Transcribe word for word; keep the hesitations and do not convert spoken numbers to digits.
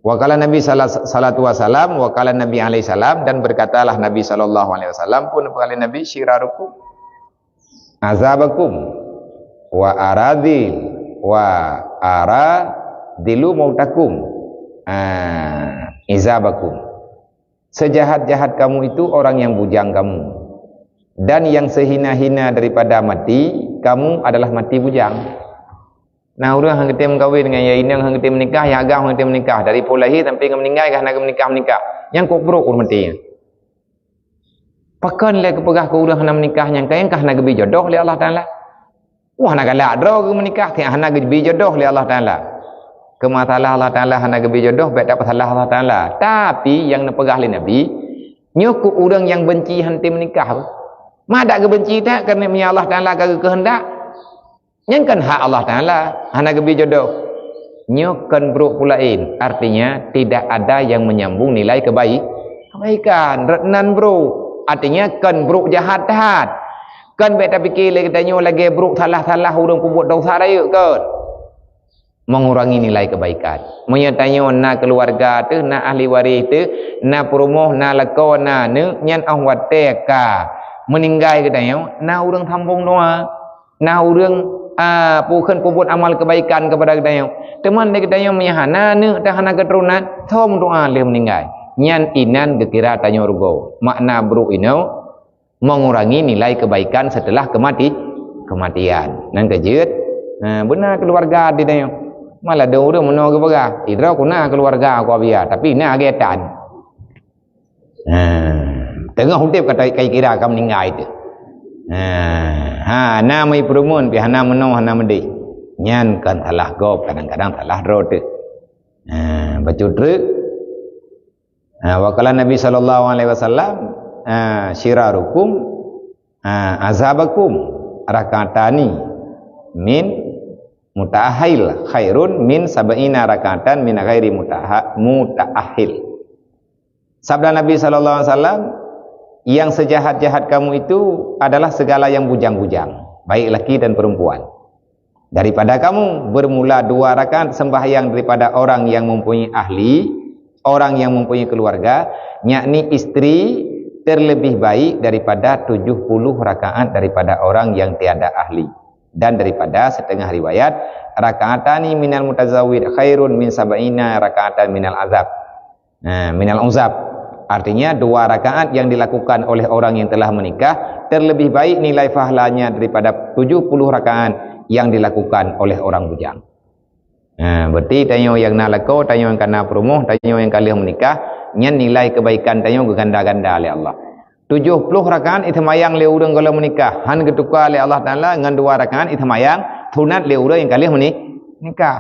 Wa qala Nabi sala-, salatu wasalam, wa qala Nabi alaihi salam, dan berkatalah Nabi sallallahu alaihi wasallam pun, qala Nabi, "Syirarukum azabakum, wa aradil, wa aradilu mautakum, ah, izabakum." Sejahat-jahat kamu itu orang yang bujang kamu. Dan yang sehina-hina daripada mati kamu adalah mati bujang. Nah, ureuëng hana geutem kawin ngon ya inong, hana geutem nikah, ya agam hana geutem nikah. Dari pula lahé sampai ngon meninggai ka hana geumenikah-menikah. Nyang kok brok ureuëng mati. Pakon lé geupeugah keu ureuëng hana menikah nyang kayang ka hana geubi jodoh lé Allah Taala. Wah, na galak droe geumenikah, tiang hana geubi jodoh lé Allah Taala. Keu masalah Allah Taala hana geubi jodoh, bék tapeusalah Allah Taala. Tapi nyang neupeugah lé Nabi, nyoe keu ureuëng nyang benci hana menikah. Ma dak geubenci that, karena meunyo Allah Taala ka geukeuheundak, nyan kan hak Allah Taala, hana geubi jodoh. Nyoe kan brok pula in, artinya tidak ada yang menyambung nilai kebaik, kebaikan. Rot nan brok, artinya kan brok jahat that. Kan bék tapike lé geutanyoe lagée brok salah-salah ureuëng peubuet dosa rayeuk kan. Mengurangi nilai kebaikan. Meunyoe tanyoe na keuluwarga teuh, na ahli waréh teuh, na peurumoh, na lakoe, na aneuëk, nyan óh watée ka meuninggai geutanyoe, na ureuëng sambong doa, na ureuëng, a, peue kheun peubuet amal kebaikan kepada geutanyoe. Teuma lé geutanyoe meunyoe hana aneuëk, teuh hana keuturonan, soe meudoa lheueh meuninggai. Nyan inan geukira tanyoe rugoe. Makna brok inoe, mengurangi nilai kebaikan setelah kemati-, kematian. Nan keujeuet, ha, beuna keuluwarga di tanyoe. Malah dong ureuëng meunoe geupeugah, "Idroe ku na keuluwarga ku Abia, tapi na agétan." Ha, teungoh udeb ka ta-, ka kira ka meuninggai teuh. Ha, ha, na meuipeureumeun pih hana meunoe hana meudeh. Nyan kan salah gob, kadang-kadang salah droe teuh. Ha, bacut treuk. Ha, wa qala Nabi sallallahu alaihi wasallam, ha, "Syirarukum, ha, azabakum rak'atani min muta'ahhil khairun min sab'ina rak'atan min ghairi mutaha-, muta'ahhil." Sabda Nabi sallallahu alaihi wasallam, "Yang sejahat-jahat kamu itu adalah segala yang bujang-bujang, baik laki dan perempuan." Daripada kamu, bermula dua rakaat sembahyang daripada orang yang mempunyai ahli, orang yang mempunyai keluarga, yakni istri, terlebih baik daripada tujuh puluh rakaat daripada orang yang tiada ahli, dan daripada setengah riwayat, "Rakaatani minal mutazawwid khairun min sab'ina rakaatan minal azab." Nah, minal uzab. Artinya, dua rakaat yang dilakukan oleh orang yang telah menikah terlebih baik nilai pahalanya daripada tujuh puluh rakaat yang dilakukan oleh orang bujang. Nah, berarti tanyoe nyang na lakoe, tanyoe nyang ka na peurumoh, tanyoe nyang ka lheueh menikah, nyan nilai kebaikan tanyoe geuganda-ganda lé Allah. Tujuh puluh rakaat iseumayang lé ureuëng gohlom menikah, han geutuka lé Allah Taala ngon dua rakaat iseumayang sunat lé ureuëng nyang ka lheueh meuni-, nikah.